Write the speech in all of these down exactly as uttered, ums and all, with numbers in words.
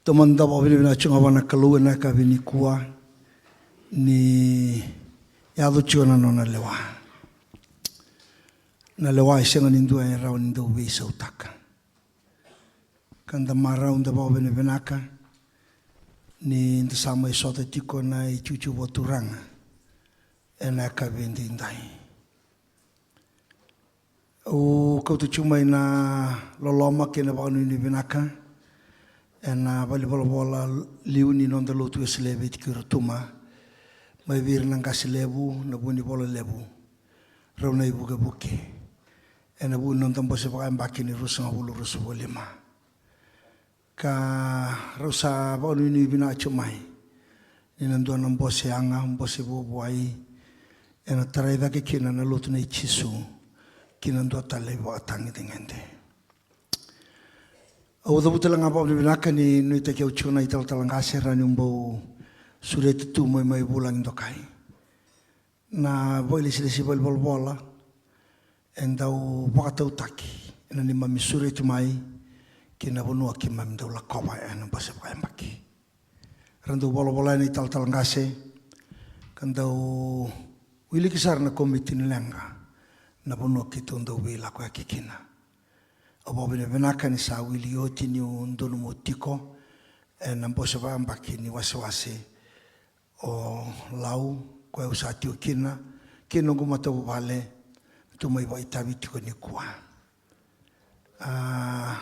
Tamada, vakavinavinaka tiko ga vua na Kalou ena yakavi nikua ni yaco tiko na nona lewa. Na lewa e sega ni dua e rawa ni dau veisautaka. Ka da marau, da vakavinavinaka ni da sa mai sota tiko na itikotiko vakaturaga ena yakavi edaidai. Au kauta tiko mai na loloma kei na vakanuinui vinaka ena valenivolavola liu ni noda lotu Wesele e Viti kei Rotuma, mai vei ira na qase levu, na vunivola levu, rau na ivukevuke, ena vuku ni noda bose vakayabaki ni ruasagavulu ruasagavulu ka lima. Ka rau sa vakanuinui vinaka tiko mai ni na dua na bose yaga, bose vuavuai, ena tarai cake kina na lotu nei Jisu ki na dua tale na ivakatagedegede. Au cavuta tale ga vakavinavinaka ni nuitaki au tiko na italatala qase, rawa niu bau sureti tu mai, mai vulagi dokai. Na vakailesilesi valenivolavola e dau vakatautaki ena neimami sureti mai ki na vanua keimami dau lakova ena bose vakayabaki. Ra dau volavola na italatala qase ka dau wiliki sara na komiti ni leqa na vanua keitou dau veilakoyaki kina. Au vakavinavinaka ni sa wili oti niu donumaka tiko ena bose vakayabaki ni wasewase o Lau, koya au sa tiko kina kei noqu matavuvale, tu mai vakaitavi tiko nikua. A,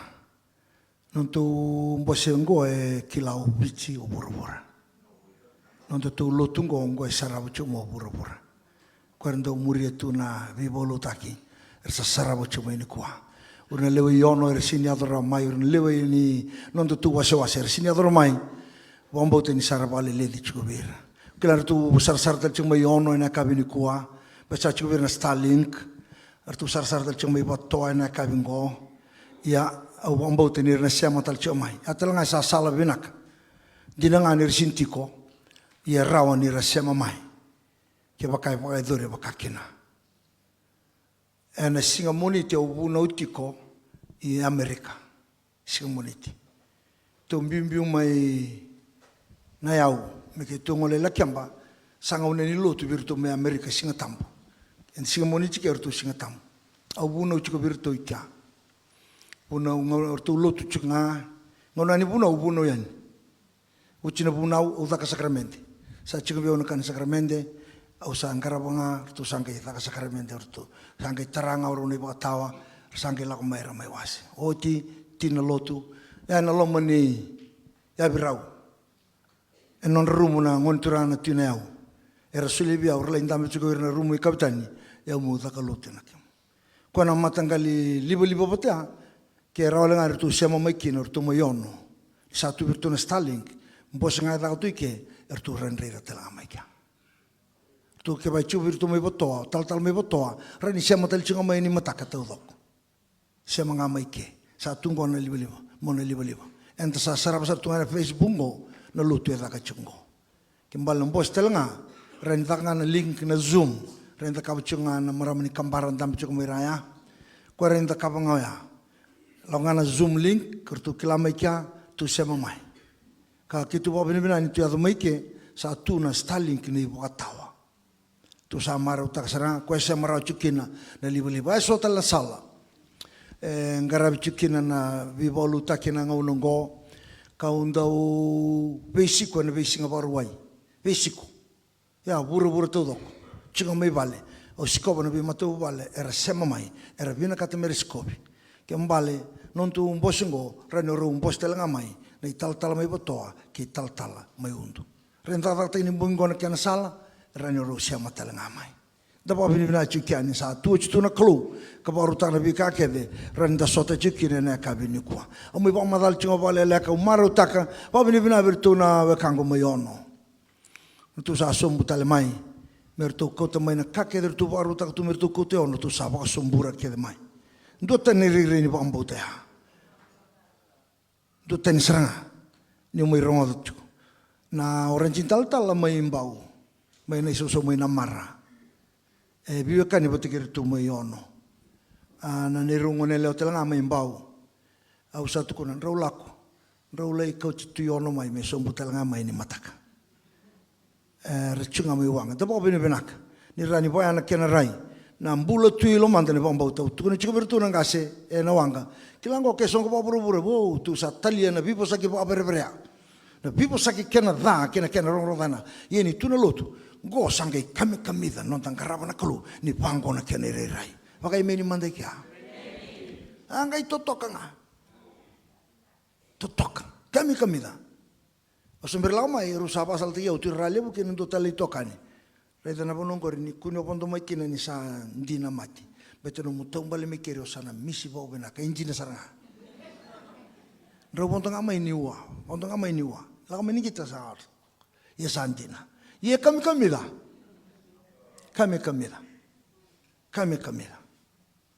nodatou bose oqo e kila o Viti, o vuravura. Nodatou lotu oqo, oqo e sarava tiko mai o vuravura. Ko era dau muria tu na veivakalotutaki era sa sarava tiko mai nikua. O ira na lewe i Ono era sega ni yaco rawa mai, o ira na lewe ni nodatou wasewase era sega ni yaco rawa mai. Vakabauta ni sa ra vakaleleci tiko vei ira. Kila ratou sarasara tale tiko mai Ono ena yakavi nikua, me sa tiko vei ira na Starlink. Ratou sarasara tale tiko mai Vatoa ena yakavi oqo. Ia, au vakabauta ni ra na sema tale tiko mai. Ya tale ga e sa sala vinaka. Dina ga ni ra sega ni tiko, ia rawa ni ra sema mai. Kevaka e vakayacori vakakina. Ena siga Moniti au vunau tiko i Amerika. Siga Moniti tou biubiu mai na yau me keitou gole Lakeba, sa gauna ni lotu vei iratou mai Amerika, Siga Tabu. Ena siga Moniti kei iratou Siga Tabu. Au vunau tiko vei iratou i kea. Vunau, gauna ratou lotu tiko ga, gauna ni vunau, au vunau yani. Oti na vunau au caka sakaramede. Sa tiko vei au na ka ni sakaramede, au sa qarava ga, ratou sa qai caka sakaramede, ratou sa qai tara ga o rau na ivakatawa, ra sa qai lako mai, ra mai wase. Oti, tini na lotu, ya ena loma ni yavi rau. Ena nodra rumu na gone turaga na Tui Nayau. Era solia vei au, ra lai dabe tiko ira na rumu i Kavetani, ia au meu caka lotu ena kemu. Koya na mataqali livaliva vata ya, ke rawa wale ga eratou sema mai kina, eratou mai Ono. Sa tu vei iratou na Starlink, bose ga e caka tu i ke, eratou rawa ni rai ira tale ga mai kea. Ratou kevaka e tiko vei iratou mai Vatoa, talatala mai Vatoa, rawa ni sema tale tiko ga mai ni mataka taucoko. Sema ga mai ke. Sa tu qo na livaliva, mo na livaliva. Eda sa sarava sara tu ga ena Facebook qo, na lotu e caka tiko qo. Ke bale na bose tale ga, rawa ni caka ga na link na Zoom, rawa ni cakava tiko ga na marama ni Kabara dabe tiko mai ra ya. Koya rawa ni cakava ga oya. Lako ga na Zoom link, ka ratou kila mai kea, tou sema mai. Ka keitou vakavinavinaka ni tou yaco mai ke, sa tu na Starlink na ivakatawa. Tou sa marautaka sara ga, koya e sema rawa tiko kina na livaliva. E so tale na sala e qaravi tiko kina na veivakalotutaki ena gauna oqo, kau dau veisiko ena veisiga Vakarauwai. Veisiko. Ia, vuravura taucoko. Tiko mai vale. Au sikova na veimatavuvale era sema mai, era vinakata me ra sikovi. Ke bale, nodatou bose oqo, rawa ni rau bose tale ga mai na italatala mai Vatoa kei talatala mai Udu. Rawa ni cakacakataki ni bogi oqo na kena sala, rawa ni rau sema tale ga mai. Da vakavinavinaka tiko kea ni sa tu oti tu na Kalou ka vakarautaka na veika kece rawa ni da sota tiko kina ena yakavi nikua. Au mai vakamacala tiko ga vakaleleka, au marautaka, vakavinavinaka vei iratou na wekaqu mai Ono. Ratou sa sobu tale mai me ratou kauta mai na ka kece ratou vakarautaka tu me ratou kauta i Ono, ratou sa vakasobura kece mai. Duatani na irairai ni vakabauta ya. Duatani sara ga niu mai rogoca tiko. Na orange talatala mai Bau, mai na isausau mai Namara, e veiwekani vata kei iratou mai Ono. A, na neirau gone yalewa tale ga mai Bau. Au sa tukuna, drau lako. Drau lai kauti Tui Ono mai me sobu tale ga mai ni mataka. E, ra tiko ga mai waqa. Da vakavinavinaka ni ra ni vaya na kena rai. Na bula tu i lomada ni vakabauta. Au tukuna tiko vei iratou na qase e na waqa. Kila qo ke soqo vakavuravura, vou, tu sa talia na veivosaki vakavereverea. Na veivosaki kena ca, kena, kena rogorogo ca na. Ia ni tu na lotu, qo sa qai kamikamica noda qarava na Kalou ni vaqo na kena irairai. Vakaimeni mada i kea. A qai totoka ga. Totoka. Kamikamica. Au sa bera lako mai, rau sa vakasalataki au, Tui Ralevu kei na dua tale itokani. Raica na vanua oqori ni kua ni o vodo mai kina ni sa dina mate. Baleta nomu taubale mai keri o sa na misi vakavinaka, e dina sara ga. Drau vodo ga mai niua, vodo ga mai niua. Lako mai ni qita sa ota. Ia sa dina. Ia kamikamica. Kamikamica. Kamikamica.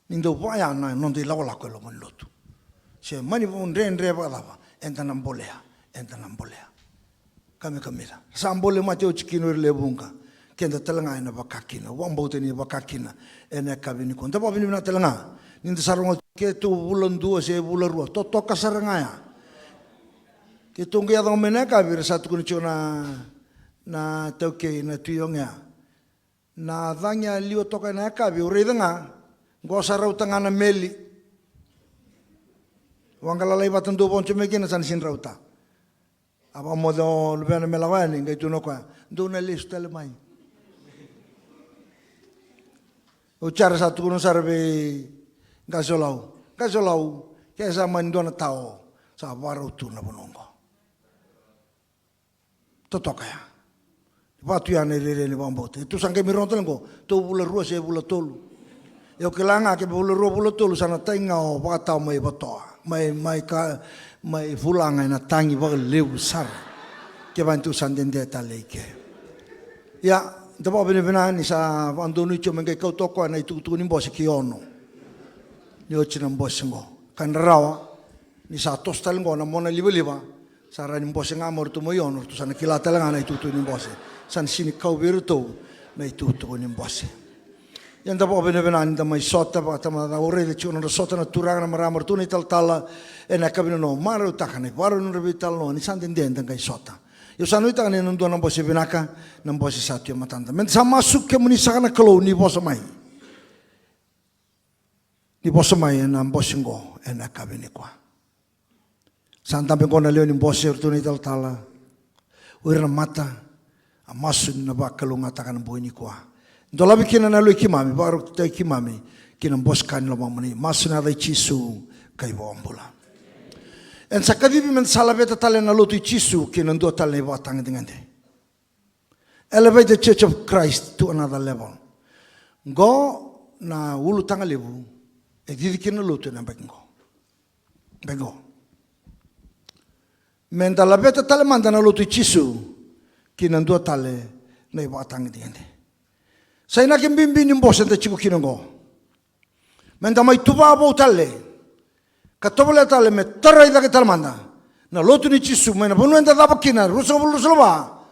Ni dau vaya na noda ilakolako e loma ni lotu. Se mani vakadredre vakacava, eda na bolea, eda na bolea. Kamikamica. Sa bole mate oti kina o ira lewe vuqa. Keda tale ga ena vaka kina. Vakabauta ni vaka kina. Ena yakavi nikua. Da vakavinavinaka tale ga. Ni da sa rogoca keitou vula dua se vula rua. Totoka sara ga ya. Keitou qai yaco mai na yakavi, ra sa tukuna tiko na, na taukei na Tui Oqea. Na cagi a liwa toka ena yakavi, au raica ga, qo sa rauta ga na meli. Waqa lalai vata dua vodo mai kina sa na sini rauta. A vakamoce o luvena me lako yani, qai tukuna o koya, dou na lesu tale mai. Au tara sa tukuna sara vei Qase Olau. Qase Olau, ke sa mani dua na tao, sa vakarau tu na vanua oqo. Totoka ya. Vatu ya na irairai ni vakabauta. E tu sa qai mai rogo tale qo, tou vula rua se vula tolu. Au kila ga ke vula rua vula tolu sa na tagi ga o vakatawa mai Vatoa. Mai, mai ka, mai Fulaga ena tagi vakalevu sara. Ke vani tu sa dede tale i ke. Ia, da vakavinavinaka ni sa vakadonui tiko me qai kauta o koya na itukutuku ni bose ki Ono. Ni oti na bose qo. Ka na rawa, ni sa toso tale qo na mona livaliva. Sa rawa ni bose ga mai ratou mai Ono, ratou sa na kila tale ga na itukutuku ni bose. Sa na sini kau vei iratou na itukutuku ni bose. Ia da vakavinavinaka ni da mai sota, vakatamata, au raica tiko na nodra sota na turaga, na marama, ratou na italatala, ena yakavi nikua, marautaka na ivakarau ni nodra veitalanoa, ni sa dede da qai sota. Ia au sa nuitaka ni na dua na bose vinaka, na bose sa tu e matada. Meda sa masu, kemuni saka na Kalou, ni vosa mai. Ni vosa mai ena bose qo, ena yakavi nikua. Sa dabe qo na lewe ni bose, o iratou na italatala, o ira na mata, a masu ni na vakalougatataka na bogi nikua. Dolavi kina na yaloi keimami, vakarautaki keimami ki na bose ka ni lomamuni. Masu ena yaca i Jisu ka iVakabula. Eda sa kacivi meda sa laveta tale na lotu i Jisu ki na dua tale na ivakatagedegede. Elevate the Church of Christ to another level. Qo na ulutaga levu e cici kina na lotu ena yabaki qo. Yabaki qo. Meda laveta tale mada na lotu i Jisu ki na dua tale na ivakatagedegede. Sa inaki bibi ni bose eda tiko kina qo. Meda mai tuva vou tale, ka tovolea tale me tarai cake tale mada na lotu ni Jisu mai na vanua eda cava kina, ruasagavulu ruasagavulu ka va,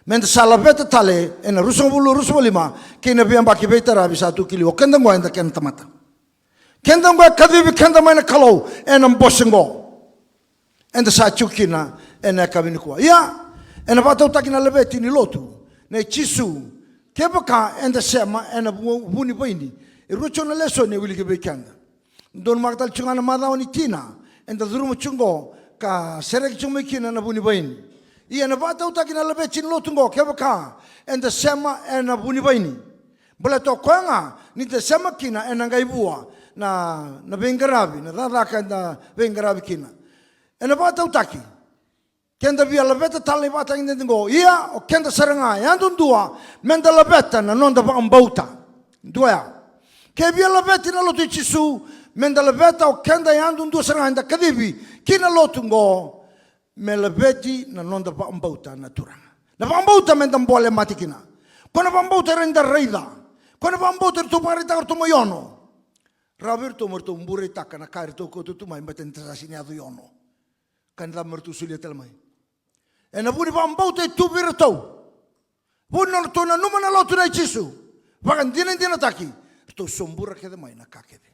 meda sa laveta tale ena ruasagavulu ruasagavulu ka lima kei na veiyabaki veitaravi sa tu ki liu. O keda qo eda kena tamata. Keda qo e kacivi keda mai na Kalou ena bose qo. Eda sa tiko kina ena yakavi nikua. Ia, ena vakatautaki na laveti ni lotu nei Jisu, kevaka eda sema ena vu, vu ni vaini. E rua tiko na lesoni e wiliki vei keda. Donumaka tale tiko ga na macawa ni tina eda curuma tiko qo ka sereki tiko mai kina na vu ni vaini. Ia, ena vakatautaki na laveti ni lotu qo, kevaka eda sema ena vu ni vaini. Baleta o koya ga ni da sema kina ena qai vua na, na veiqaravi, na cakacaka eda veiqaravi kina. Ena vakatautaki, keda via laveta tale na ivakatagedegede qo, ia o keda sara ga yadudua meda laveta na noda vakabauta. Dua ya. Ke via laveti na lotu i Jisu, meda laveta o keda yadudua sara ga eda kacivi ki na lotu qo, me laveti na noda vakabauta na Turaga. Na vakabauta meda bole mate kina. Ko na vakabauta era da raica. Ko na vakabauta eratou vakaraitaka ratou mai Ono. Rawa vei iratou me ratou bureitaka na ka eratou kauta tu mai, baleta ni da sa sini yaco i Ono. Ka ni cava me ratou solia tale mai. Ena vu ni vakabauta e tu vei iratou. Vu ni nodratou nanuma na lotu nei Jisu. Vakadinadinataki. Ratou sobura kece mai na ka kece.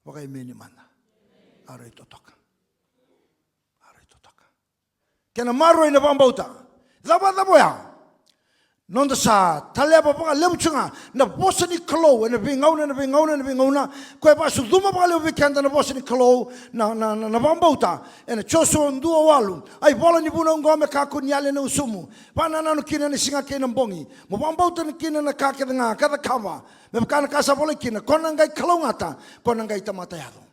Vakaimeni mada. A rai totoka. A rai totoka. Ena maroroi na vakabauta. Cava, cava oya? Noda sa taleva vakalevu tu ga na vosa ni Kalou ena veigauna, ena veigauna, ena veigauna. Koya e vakasucuma vakalevu vei keda na vosa ni Kalou, na, na, na, na vakabauta. Ena Josua dua walu, a ivola ni vunau oqo me kakua ni yali ena gusumu, vakanananu kina ena siga kei na bogi, mo vakabauta kina na ka kece ga ka cakava, me vaka na ka sa volai kina, ko na qai kalougata, ko na qai tamata yaco.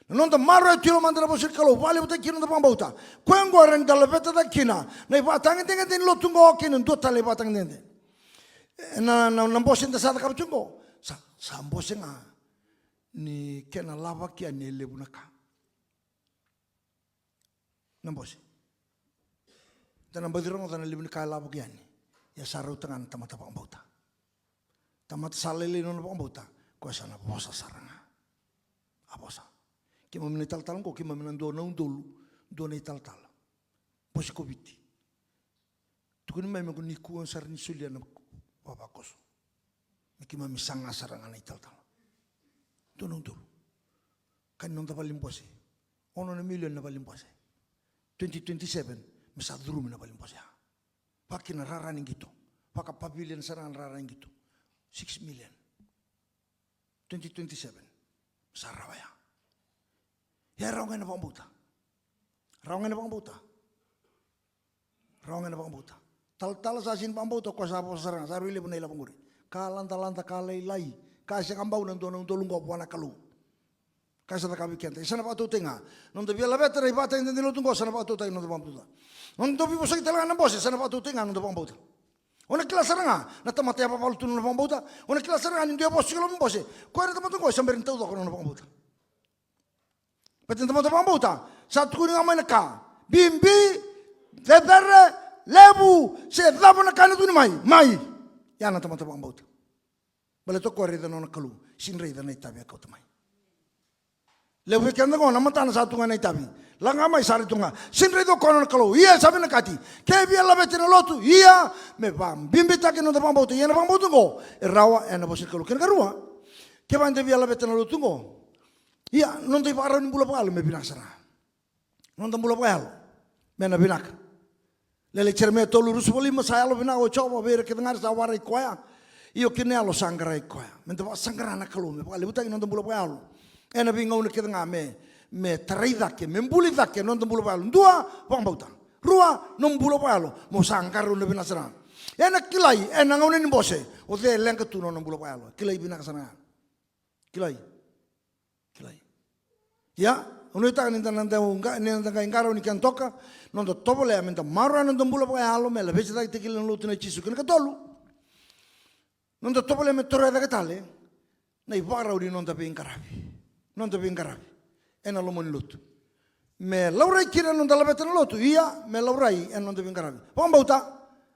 Na noda maroroya tu e lomada na vosa ni Kalou, vakalevutaki kina noda vakabauta. Koya oqo era dau laveta cake kina na ivakatagedegede ni lotu oqo kei na dua tale ivakatagedegede. E, na, na, na bose eda sa cakava tu oqo, sa, sa bose ga ni kena lavaki yani e levu na ka. Na bose. Da na baci rogoca na levu ni ka e lavaki yani. Ia sa rauta ga na tamata vakabauta. Tamata sa lailai na nona vakabauta, koya sa na vosa sara ga. A vosa. Keimami na italatala oqo, keimami na dua na udolu, dua na italatala. Bose ko Viti. Tukuni mai me ko nikua sara ni solia na vavakoso. Me keimami saga sara ga na italatala. Dua na udolu. Ka ni noda valibose. Ono na milioni na valibose. Twenty twenty-seven, me sa curumi na valibose ya. Vaka kina rara ni qito. Vaka pavilion sara ga na rara ni qito. Six million. Twenty twenty-seven. Sa rawa ya. Ia rawa ga ena vakabauta. Rawa ga ena vakabauta. Rawa ga ena vakabauta. Talatala sa sini vakabauta, ko sa vosa sara ga, sa rui levu na ilavo qori. Ka ladalada, ka lailai. Ka sega bau na dua na udolu qo vua na Kalou. Ka sa cakavi keda. Ia sa na vakatautai ga. Noda via laveta na ivakatagedegede ni lotu qo, sa na vakatautai noda vakabauta. Noda dau veivosaki tale ga na bose, sa na vakatautai ga noda vakabauta. O na kila sara ga na tamata yavavala tu na nona vakabauta. O na kila sara ga ni dua e vosa ki loma ni bose. Koya na tamata oqo sa bera ni taucoko na nona vakabauta. Baleta na tamata vakabauta sa tukuni ga mai na ka bibi, cecere, levu, se cava na ka ena tukuni mai, mai. Ia na tamata vakabauta. Baleta o koya e raica na nona Kalou, sini raica na itavi e kauta mai. Levu vei keda qo na matana sa tu ga na itavi. Laga mai sa rai tu ga. Sini raica o koya na nona Kalou. Ia sa vinakati. Ke via laveti na lotu. Ia me vakabibitaki na noda vakabauta. Ia na vakabauta qo e rawa ena vosa ni Kalou. Kena karua. Kevaka eda via laveta na lotu qo. Ia, noda ivakarau ni bula vakayalo me vinaka sara. Noda bula vakayalo me na vinaka. Lele i Jeremaia tolu ruasagavulu ka lima, sa yalo vinaka o Jiova vei ira kece ga era sa warai koya. Io, kei na yalo sa qarai koya. Meda vakasaqara na Kalou me vakalevutaki noda bula vakayalo. Ena veigauna kece ga me, me tarai cake, me buli cake noda bula vakayalo. Dua, vakabauta. Rua, nomu bula vakayalo mo sa qarauna vinaka sara. Ena kilai ena gauna ni bose o cei e leqa tu na nona bula vakayalo. Kilai vinaka sara ga. Kilai. Kilai. Ia, au nuitaka ni da na dau qa-, ni da qai qarauni keda toka, noda tovolea meda maroroya noda bula vakayalo me laveti cake tiko kina na lotu nei Jisu. Kena katolu. Noda tovolea me toroya cake tale na ivakarau ni noda veiqaravi. Noda veiqaravi ena loma ni lotu. Me laurai kina na noda laveta na lotu, ia me laurai ena noda veiqaravi. Vakabauta,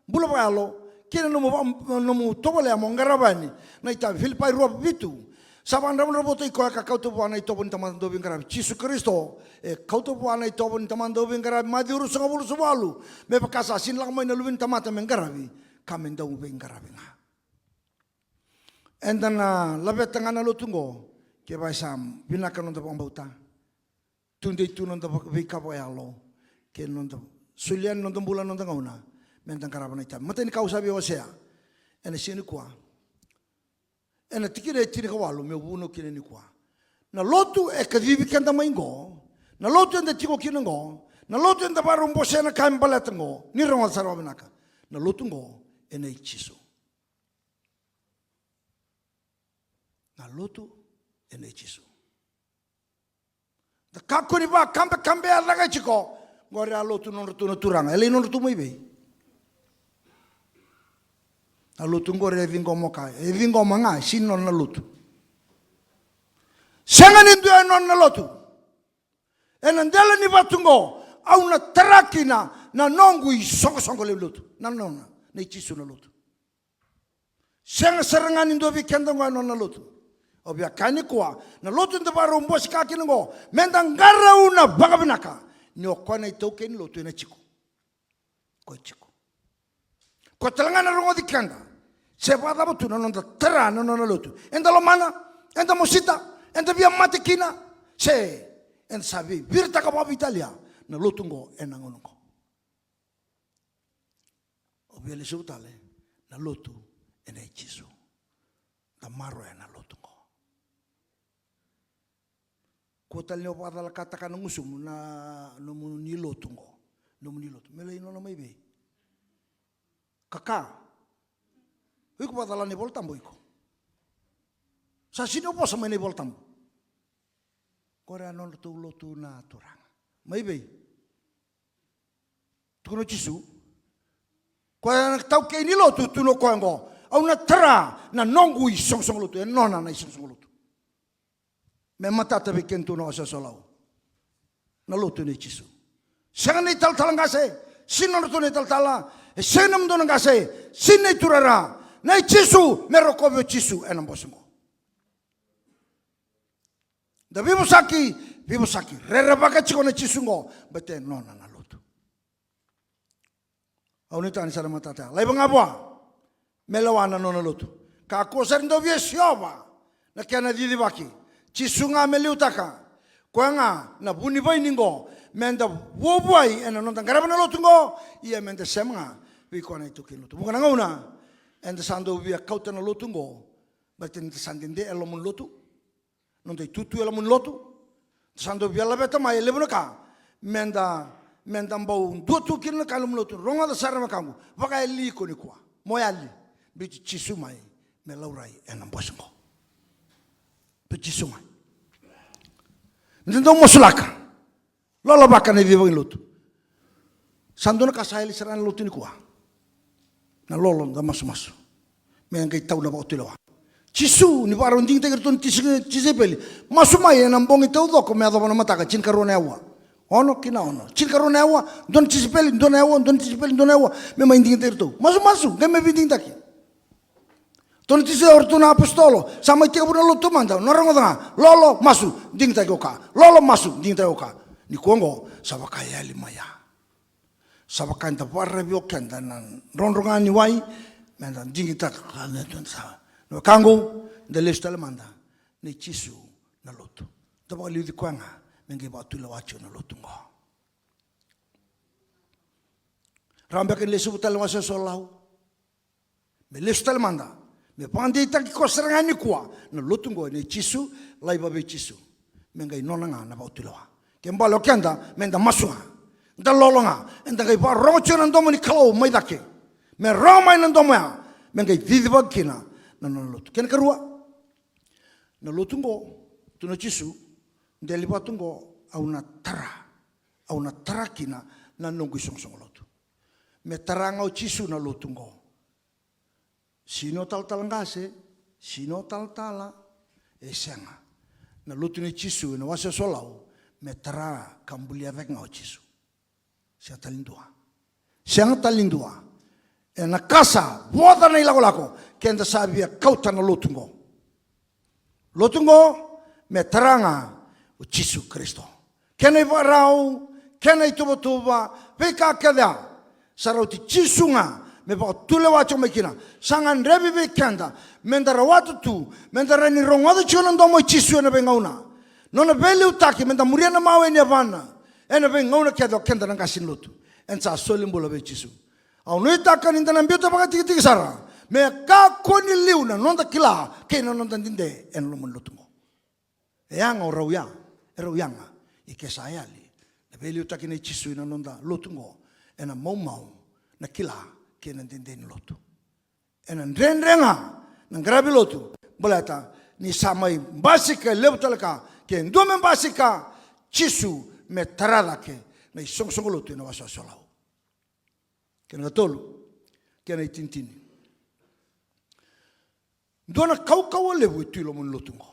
bula vakayalo, kei na nomu va-, nomu tovolea mo qarava yani na itavi. Filipai rua vitu. Sa vakadravudravutaki koya ka kauta vua na itovo ni tamata dauveiqaravi. Jisu Karisito e kauta vua na itovo ni tamata dauveiqaravi. Maciu ruasagavulu, ruasagavulu. Me vaka sa sini lako mai na Luve ni tamata me qaravi, ka me dauveiqaravi ga. Eda na laveta ga na lotu qo kevaka e sa vinaka noda vakabauta. Tudei tu noda vak-, veika vakayalo kei na noda solia na noda bula, noda gauna meda qarava na itavi. Matai ni ka au sa via wasea ena siga nikua, ena tikina e tinikawalu meu vunau kina nikua. Na lotu e kacivi keda mai qo, na lotu eda tiko kina qo, na lotu eda vakarau bosea na ka e baleta qo, ni rogoca sara vakavinaka. Na lotu qo e nei Jisu. Na lotu e nei Jisu. Da kakua ni vakabekabea cake tiko. Qori a lotu nodratou na turaga. E lai nodratou mai vei? Na lotu qori e ciqoma ka, e ciqoma ga, e sini nona na lotu. Sega ni dua e nona na lotu. Ena dela ni vatu qo au na tara kina na noqu isoqosoqo lewe ni lotu. Na nona, nei Jisu na lotu. Sega sara ga ni dua vei keda qo e nona na lotu. Au via kaya nikua, na lotu eda vakarau bosea kina qo, meda qarauna vakavinaka. Ni o koya na itaukei ni lotu ena tiko. Koya e tiko. Koya tale ga na rogoci keda. Se vakacava tu na noda tara na nona lotu. Eda lomana, eda mosita, eda via mate kina. Se eda sa veiviritaka vakaveitalia na lotu qo ena gauna qo. Via lesuva tale na lotu ena i Jisu. Da maroroya na lotu qo. Kua tale ni o vakacalakataka na gusumu na nomuni lotu qo. Nomuni lotu me lai nona mai vei? Kaka. O iko vakacala na iVola Tabu o iko. Sa sini o vosa mai na iVola Tabu. Qori a nodratou lotu na Turaga. Mai vei? Tukuna o Jisu. Koya na taukei ni lotu, tukuna o koya qo. Au na tara na noqu isoqosoqo lotu, e nona na isoqosoqo lotu. Me matata vei kedatou na wasewase o Lau. Na lotu nei Jisu. Sega na italatala qase, sega na nodratou na italatala, e sega na nomudou na qase, sega na iturara. Na i Jisu, me rokovi o Jisu ena bose qo. Da veivosaki, veivosaki. Rerevaka tiko na Jisu qo, baleta e nona na lotu. Au nuitaka ni sa na matata ya. Laiva ga vua me lewa na nona lotu. Kakua sara ni dau via siova na kena cicivaki. Jisu ga me liutaka. Koya ga na vu ni vaini qo, meda vuavuai ena noda qarava na lotu qo. Ia meda sema ga vei koya na itaukei ni lotu. Vuqa na gauna eda sa dau via kauta na lotu qo, baleta ni da sa dede e loma ni lotu. Noda itutu e loma ni lotu. Da sa dau via laveta mai e levu na ka. Meda, meda bau dua tu kina na ka e loma ni lotu. Rogoca sara na wekaqu. Vakayali iko nikua. Mo yali. Biuti Jisu mai me laurai ena bose qo. Biuti Jisu mai. Ni da dau masulaka. Lolovaka na icivaki ni lotu. Sa dua na ka sa yali sara na lotu nikua. Na lolo, da masumasu. Me qai tau na vakatulewa. Jisu, ni vakarau digitaki iratou na tisi-, tisaipeli. Masu mai ena bogi taucoko me yacova na mataka, tinikarua na aua. Ono ki na ono. Tinikarua na aua, dua na tisaipeli, dua na aua, dua na tisaipeli, dua na aua. Me mai digitaki iratou. Masumasu, qai me veidigitaki. Ratou na tisaipeli, o ratou na apositolo, sa mai tekivu na lotu taumada, na rogoca ga, lolo, masu, digitaki o ka. Lolo, masu, digitaki o ka. Nikua oqo, sa vakayali mai ya. Sa vaka eda vakararavi o keda na drodro ga ni wai, meda digitaka ka na tu sa. Na wekaqu, da lesu tale mada, ni Jisu na lotu. Da vakaliuci koya ga, me qai vakatulewa tiko na lotu oqo. Rawa beka ni lesuva tale na wasewase o Lau. Me lesu tale mada. Me vakadeitaki koya sara ga nikua. Na lotu oqo nei Jisu, laiva vei Jisu. Me qai nona ga na vakatulewa. Ke bale o keda, meda masu ga. Da lolo ga. Eda qai vakarorogo tiko na domo ni Kalou mai cake. Me rogo mai na domo ya. Me qai cicivaki kina na nona lotu. Kena karua. Na lotu oqo, tukuna o Jisu, dela ni vatu oqo, au na tara. Au na tara kina na noqu isoqosoqo lotu. Me tara ga o Jisu na lotu oqo. Sega ni o talatala qase, sega ni o talatala, e sega. Na lotu nei Jisu ena wasewase o Lau, me tara ka bulia cake ga o Jisu. Sega tale ni dua. Sega tale ni dua. Ena ka sa voca na ilakolako, keda sa via kauta na lotu oqo. Lotu oqo, me tara ga o Jisu Karisito. Kena ivakarau, kena ituvatuva, veika kece ya. Sa rauti Jisu ga, me vakatulewa tiko mai kina. Sa gadrevi vei keda, meda rawata tu, meda rawa ni rogoca tiko na domo i Jisu ena veigauna. Nona veiliutaki, meda muria na mawe ni yavana. Ena veigauna kece o keda na qase ni lotu. Eda sa soli bula vei Jisu. Au nuitaka ni da na biuta vakatikitiki sara. Me kakua ni liu na noda kila, kei na noda dede, ena loma ni lotu oqo. E yaga o rau ya, e rau yaga. Ia ke sa yali na veiliutaki nei Jisu ena noda lotu oqo, ena maumau na kila, kei na dede ni lotu. Ena dredre ga na qaravi lotu, baleta ni sa mai basika e levu tale ka, ke dua me basika, Jisu me tara cake na isoqosoqo lotu ena wasewase o Lau. Kena katolu, kena itinitini. Dua na kaukauwa levu e tu i loma ni lotu oqo.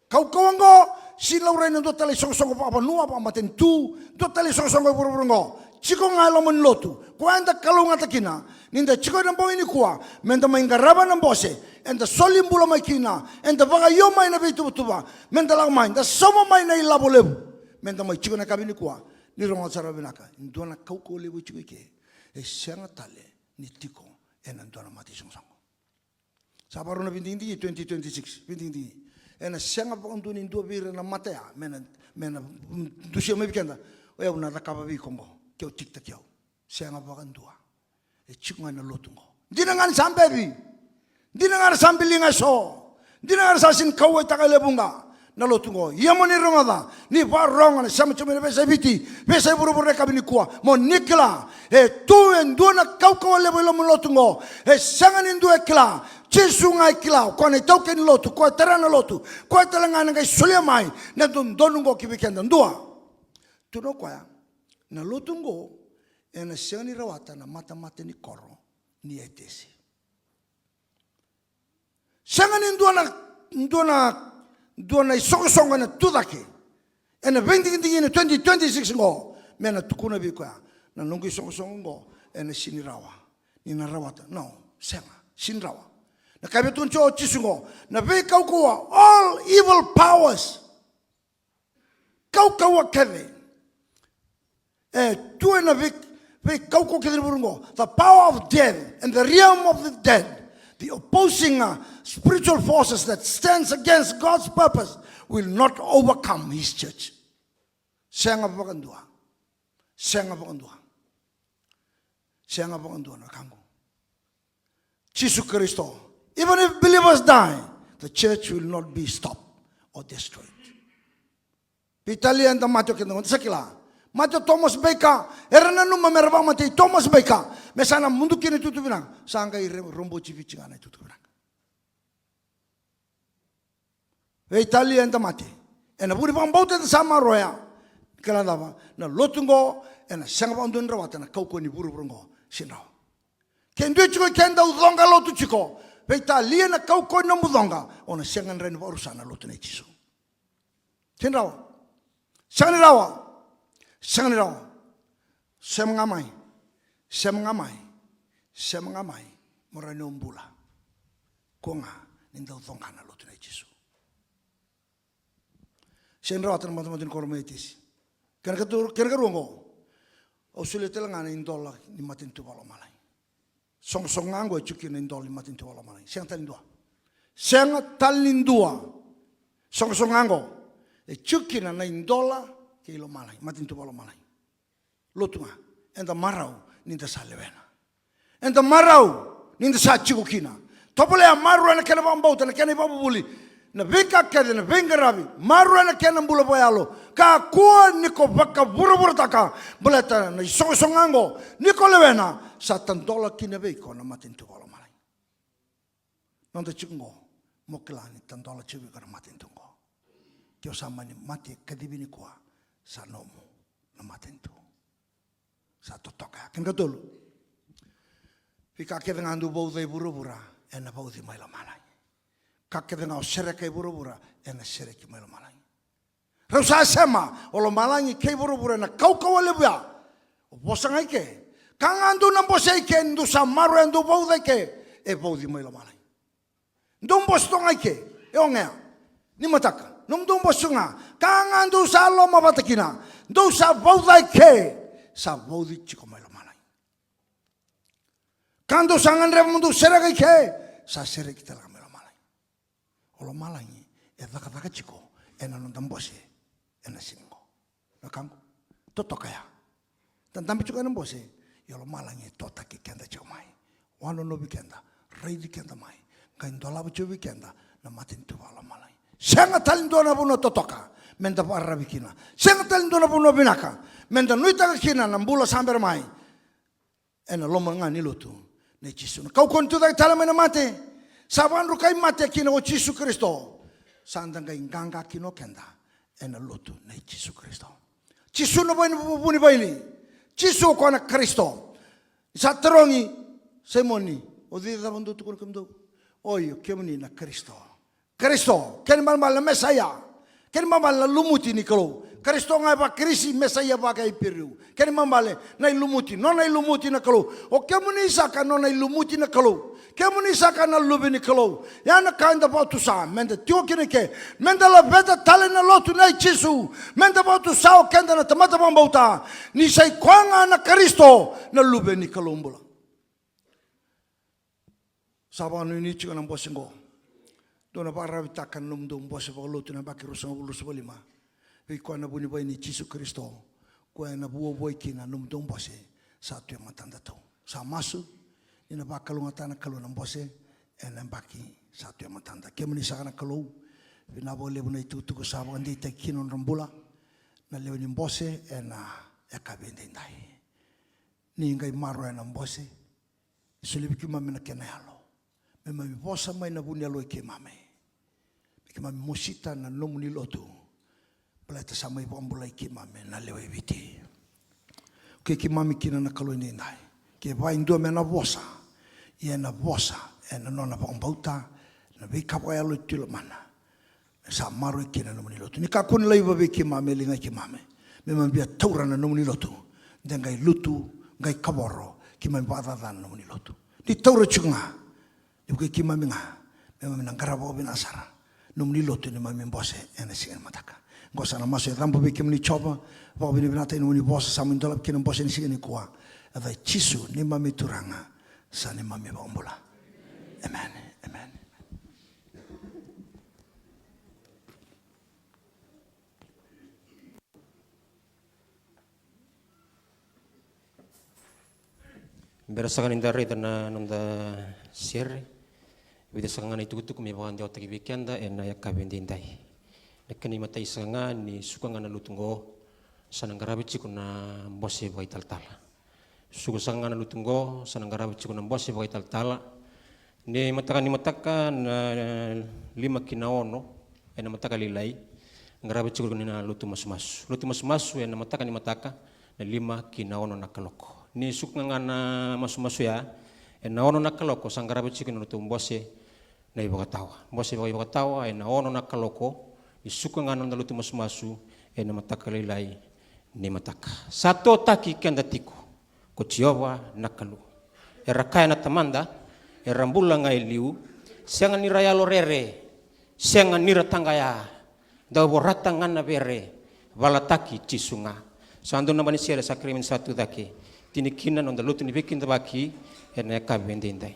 Kaukauwa oqo, sega ni laurai na dua tale isoqosoqo vakavanua, vakamatanitu, dua tale isoqosoqo e vuravura oqo. Tiko ga e loma ni lotu, koya eda kalougata kina, ni da tiko ena bogi nikua, meda mai qarava na bose, eda soli bula mai kina, eda vakaio mai na veituvatuva, meda lako mai, da sauma mai na ilavo levu, meda mai tiko ena yakavi nikua, ni rogoca sara vinaka, e dua na kaukauwa levu e tiko i ke, e sega tale ni tiko ena dua na mata isoqosoqo. Sa vakarau na veidigidigi twenty twenty-six, veidigidigi. Ena sega vakadua ni dua vei ira na mata ya, me na, me na dusia mai vei keda, o yau na cakava vei iko oqo, ke o tikitaki au. Sega vakadua. E tiko ga na lotu oqo. Dina ga ni sa beci. Dina ga ni sa biliga eso. Dina ga ni sa sega ni kauwaitaka e levu ga na lotu oqo. Ia mo ni rogoca, ni vakarogo na sema tiko mai na veiyasai Viti, veiyasai vuravura ena yakavi nikua, mo ni kila, e tu e dua na kaukauwa levu e loma ni lotu oqo. E sega ni dua e kila. Jisu ga e kila. O koya na itaukei ni lotu, o koya e tara na lotu, o koya tale ga ena qai solia mai na dodonu oqo ki vei keda. Dua. Tukuna o koya, na lotu oqo ena sega ni rawata na matamata ni koro ni Etesi. Sega ni dua na, dua na, dua na isoqosoqo ena tu cake ena veidigidigi ni twenty twenty-six oqo me na tukuna vei koya, na noqu isoqosoqo oqo ena sega ni rawa ni na rawata. No, sega, sega ni rawa. Na ka e tukuna tiko o Jisu oqo, na veikaukauwa, all evil powers, kaukauwa kece e tu ena vei, veikaukauwa kece ni vuravura oqo. The power of death and the realm of the dead, the opposing, uh, spiritual forces that stands against God's purpose, will not overcome his church. Sega vakadua. Sega vakadua. Sega vakadua, na wekaqu. Jisu Karisito. Even if believers die, the church will not be stopped or destroyed. Veitalia eda mate o keda oqo, da sa kila. Mate o Thomas Baker, era nanuma me ra vakamatei Thomas Baker me sa na mudu kina na itukutuku vinaka. Sa qai re-, roboti Viti ga na itukutuku vinaka. Veitalia eda mate ena vuku ni vakabauta eda sa maroroya. Kila na cava? Na lotu oqo ena sega vakadua ni rawata na kaukauwa ni vuravura oqo. Sega ni rawa. Ke dua tiko i keda o coqa lotu tiko, veitalia na kaukauwa ni nomu coqa, o na sega ni rawa ni vakarusa na lotu nei Jisu. Sega ni rawa. Sega ni rawa. Sega ni rawa. Sema ga mai. Sema ga mai. Sema ga mai. Mo rawa ni o bula. Kua ga ni dau coqa na lotu nei Jisu. Sega ni rawata na matamata ni koro mai Etesi. Kena ikatu, kena ikarua oqo. Au solia tale ga na idola ni matanitu vakalomalagi. Soqosoqo ga oqo e tiko kina na idola ni matanitu vakalomalagi. Sega tale ni dua. Sega tale ni dua. Soqosoqo ga oqo e tiko kina na idola kei lomalagi, matanitu vakalomalagi. Lotu ga, eda marau ni da sa lewena. Eda marau ni da sa tiko kina. Tovolea, maroroya na kena vakabauta, na kena ivakavuvuli, na veika kece, na veiqaravi, maroroya na kena bula vakayalo. Kakua ni ko vakavuravurataka, baleta na isoqosoqo ga oqo, ni ko lewena, sa tadola kina vei iko na matanitu vakalomalagi. Noda tiko oqo, mo kila ni tadola tiko vei iko na matanitu oqo. Ke o sa mani mate, kacivi nikua, sa nomu na matanitu. Sa totoka ya. Kena ikatolu. Veika kece ga dau vauca i vuravura, ena vauci mai lomalagi. Ka kece ga o sereka i vuravura, ena sereki mai lomalagi. Rau sa sema, o lomalagi kei vuravura ena kaukauwa levu ya. O vosa ga i ke. Ka ga dou na bose i ke, dou sa maroroya, dou vauca i ke, e vauci mai lomalagi. Dou bose toka ga i ke, e oqo ya. Ni mataka, nomudou bose toka ga. Ka ga dou sa lomavata kina, dou sa vauca i ke, sa vauci tiko mai lomalagi. Ka dou sa gadreva mo dou sereka i ke, sa sereki tale ga mai lomalagi. O lomalagi e cakacaka tiko ena noda bose ena siga oqo. Na wekaqu, totoka ya. Da dabe tiko ena bose, ia o lomalagi e totaki keda tiko mai. Wanonovi keda, raici keda mai, qai dolava tiko vei keda na matanitu vakalomalagi. Sega tale ni dua na vanua totoka me da vakararavi kina. Sega tale ni dua na vanua vinaka me da nuitaka kina na bula sa bera mai. Ena loma ga ni lotu nei Jisu. Na kaukauwa ni tucake tale mai na mate, sa vakadrukai mate kina o Jisu Karisito. Sa da qai qaqa kina o keda ena lotu nei Jisu Karisito. Jisu na vuni, vunivaini. Jisu o koya na Karisito. Sa tarogi Saimoni, o cei cava dou tukuna kemudou? Oi, o kemuni na Karisito. Karisito, kena ibalebale na Mesaia. Kena ibalebale na lumuti ni Kalou. Karisito ga e vakaKirisi, Mesaia vakaIperiu. Kena ibalebale na ilumuti, nona ilumuti na Kalou. O kemuni saka nona ilumuti na Kalou. Kemuni saka na luve ni Kalou. Ya na ka eda vakatusa, me da tiko kina i ke. Me da laveta tale na lotu nei Jisu. Me da vakatusa o keda na tamata vakabauta. Ni sa i koya ga na Karisito, na luve ni Kalou bula. Sa vakanuinui tiko na bose oqo. Dou na vakararavitaka na nomudou bose vakalotu na yabaki ruasagavulu ruasagavulu ka lima. Vei koya na vunivaini Jisu Karisito, koya na vuavuai kina na nomudou bose, sa tu e matadatou. Sa masu ni na vakalougatataka na Kalou na bose ena yabaki sa tu e matada. Kemuni saka na Kalou, vinaka vakalevu na itukutuku sa vakadeitaki kina nodra bula na lewe ni bose ena yakavi edaidai. Ni qai maroroya na bose, solia vei keimami na kena yalo, me keimami vosa mai na vuniyalo i keimami, me keimami mosita na nomuni lotu. Baleta sa mai vakabulai keimami na lewe i Viti. Ke keimami kina na Kalou edaidai, ke vaka e dua me na vosa, ia ena vosa ena nona vakabauta, na veika vakayalo e tu i lomana. Sa maroroi kina na nomuni lotu. Ni kakua ni laiva vei keimami, e liga i keimami, me keimami via taura na nomuni lotu. De qai lutu, qai kavoro, keimami vakacacana na nomuni lotu. Ni taura tiko ga, ni vukei keimami ga, me keimami na qarava vakavinaka sara na nomuni lotu ni keimami bose ena siga ni mataka. Qo sa na masu e cabo vei kemuni Jiova, vakavinavinakataki na nomuni vosa sa mai dolava kina na bose ena siga nikua. Ena yaca i Jisu neimami Turaga, sa neimami iVakabula. Emeni. Emeni. Bera saka ni da raica na noda sere, vica saka ga na itukutuku me vakadewataki vei keda ena yakavi edaidai. Na kena imatai saka ga ni suka ga na lotu qo, sa na qaravi tiko na bose vakaitalatala. Suka saka ga na lotu qo, sa na qaravi tiko na bose vakaitalatala. Ni mataka, ni mataka na lima ki na ono ena mataka lailai, qaravi tiko na lotu masumasu. Lotu masumasu ena mataka ni mataka na lima ki na ono na kaloko. Ni suka ga na masumasu ya ena ono na kaloko, sa qaravi tiko na lotu bose na iVakatawa. Bose vakaivakatawa ena ono na kaloko, ni suka ga na noda lotu masumasu ena mataka lailai ni mataka. Sa totaki keda tiko ko Jiova na Kalou. Era kaya na tamada, era bula ga e liu, sega ni ra yalo rere, sega ni ra taqaya, dau vorata ga na vere, valataki Jisu ga. Sa dua na naba ni sere sa kerei me ni sa tu cake, tini kina na noda lotu ni veikidavaki ena yakavi edaidai.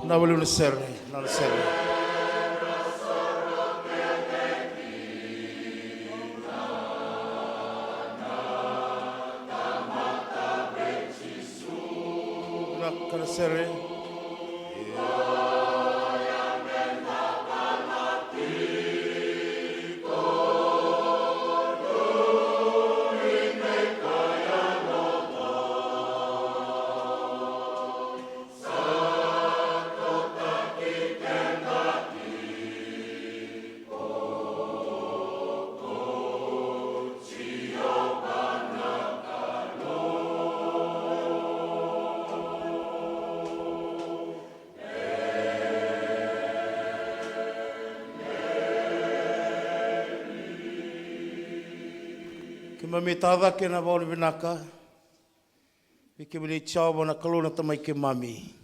Na vale na sere, na sere. Na kana sere. Keimami tacake na vakavinavinaka vei kemuni Jiova na Kalou na Tamai keimami.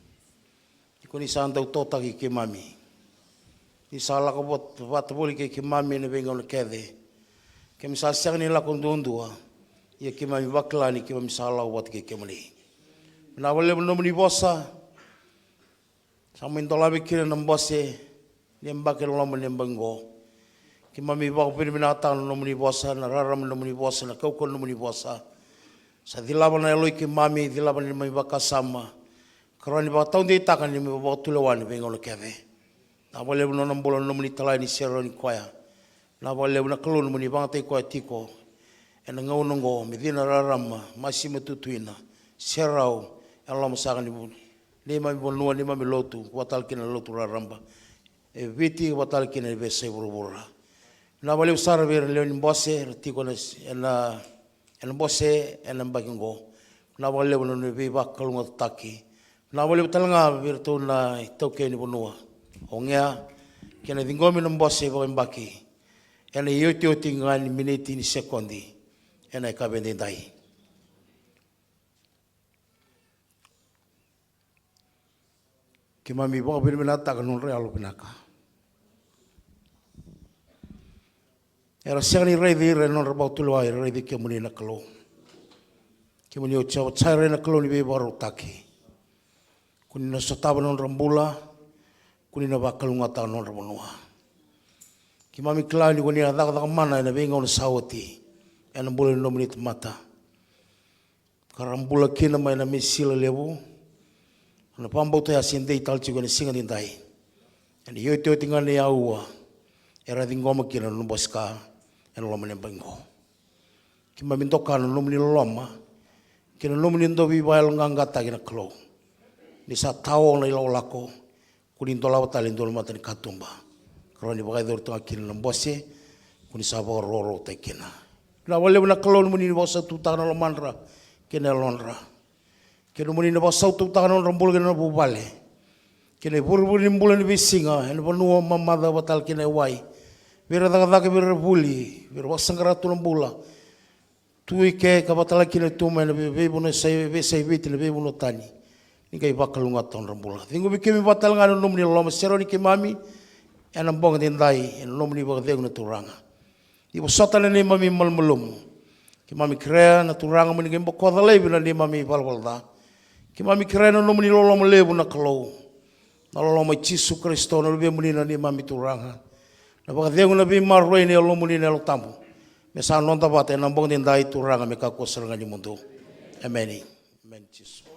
Ni ko ni sa dau totaki keimami. Ni sa lako vot-, vata voli kei keimami ena veigauna kece. Keimami sa sega ni lako duadua. Ia keimami vakila ni keimami sa lako vata kei kemuni. Vinaka vakalevu na nomuni vosa. Sa mai dolavi kina na bose ni yabaki ena loma ni yabaki oqo. Keimami vakavinavinakataka na nomuni vosa, na rarama ni nomuni vosa, na kaukauwa ni nomuni vosa. Sa cilava na yalo i keimami, cilava na neimami vakasama. Ka rawa ni vakataudeitaka na neimami vakatulewa ena veigauna kece. Vinaka vakalevu na nona bula na nomuni talai ni serau ni koya. Vinaka vakalevu na Kalou nomuni vakayagataki koya tiko ena gauna oqo, me cina, rarama, masima, tutuina, serau ena loma saka ni vu-, neimami vanua, neimami lotu, vakatale kina na lotu raraba e Viti, vakatale kina na veiyasai vuravura. Vinaka vakalevu sara vei ira na lewe ni bose era tiko ena, ena, ena bose ena yabaki oqo. Vinaka vakalevu na nona veivakalougatataki. Vinaka vakalevu tale ga vei iratou na itaukei ni vanua. Oqo kei na ciqomi na bose vakayabaki ena iotioti ga ni miniti ni sekodi ena yakavi edaidai. Keimami vakavinavinakataka na nodra yalo vinaka. Era sega ni raici ira ena nodra vakatulewa, era raici kemuni na Kalou. Kemuni o Jiova Jaire na Kalou ni veivakarautaki. Ko ni na sotava na nodra bula, ko ni na vakalougatataka na nodra vanua. Keimami kila ni ko ni a cakacaka mana ena veigauna sa oti ena bula ni nomuni tamata. Ka ra bula kina mai na misila levu, na vakabauta ya se dei tale tiko ena siga edaidai. Ena iotioti ga ni aua era ciqoma kina na nona bose ka ena loma ni yabaki oqo. Keimami doka na nomuni loloma kei na nomuni dau veivakayaloqaqataki na Kalou. Ni sa tao na ilakolako, ko ni dolava tale e dua na matanikatuba ka rawa ni vakayacori toka kina na bose ko ni sa vakarokorokotaki kina. Vinaka vakalevu na Kalou nomuni vakasautukutaka na lomadra kei na yalodra. Kei nomuni na vakasautukutaka na nodra bula kei na nodra vuvale. Kei na ivurevure ni bula ni veisiga ena vanua mamaca vakatale kei na wai. Vei ira cakacaka, vei ira vuli, vei ira vakasaqara tu na bula. Tu i ke ka vakatale kina tu mai na vei-, veivanua sa-, vei-, sa i Viti, na veivanua tani. Ni qai vakalougatataka na nodra bula. Ciqomi keimami vakatale ga na nomuni loloma, serau ni keimami ena bogi edaidai, ena nomuni vakacegu na Turaga. Ni vosota na neimami malumalumu. Keimami kerea na Turaga mo ni qai bokoca laivi na neimami ivalavala ca. Keimami kerea na nomuni loloma levu na Kalou. Na loloma i Jisu Karisito na Luvemuni na neimami Turaga. Na vakacegu, na veimaroroi ni Yalomuni na Yalo Tabu. Me sa noda vata ena bogi edaidai Turaga me kakua sara ga ni mudu. Emeni. Emeni Jisu.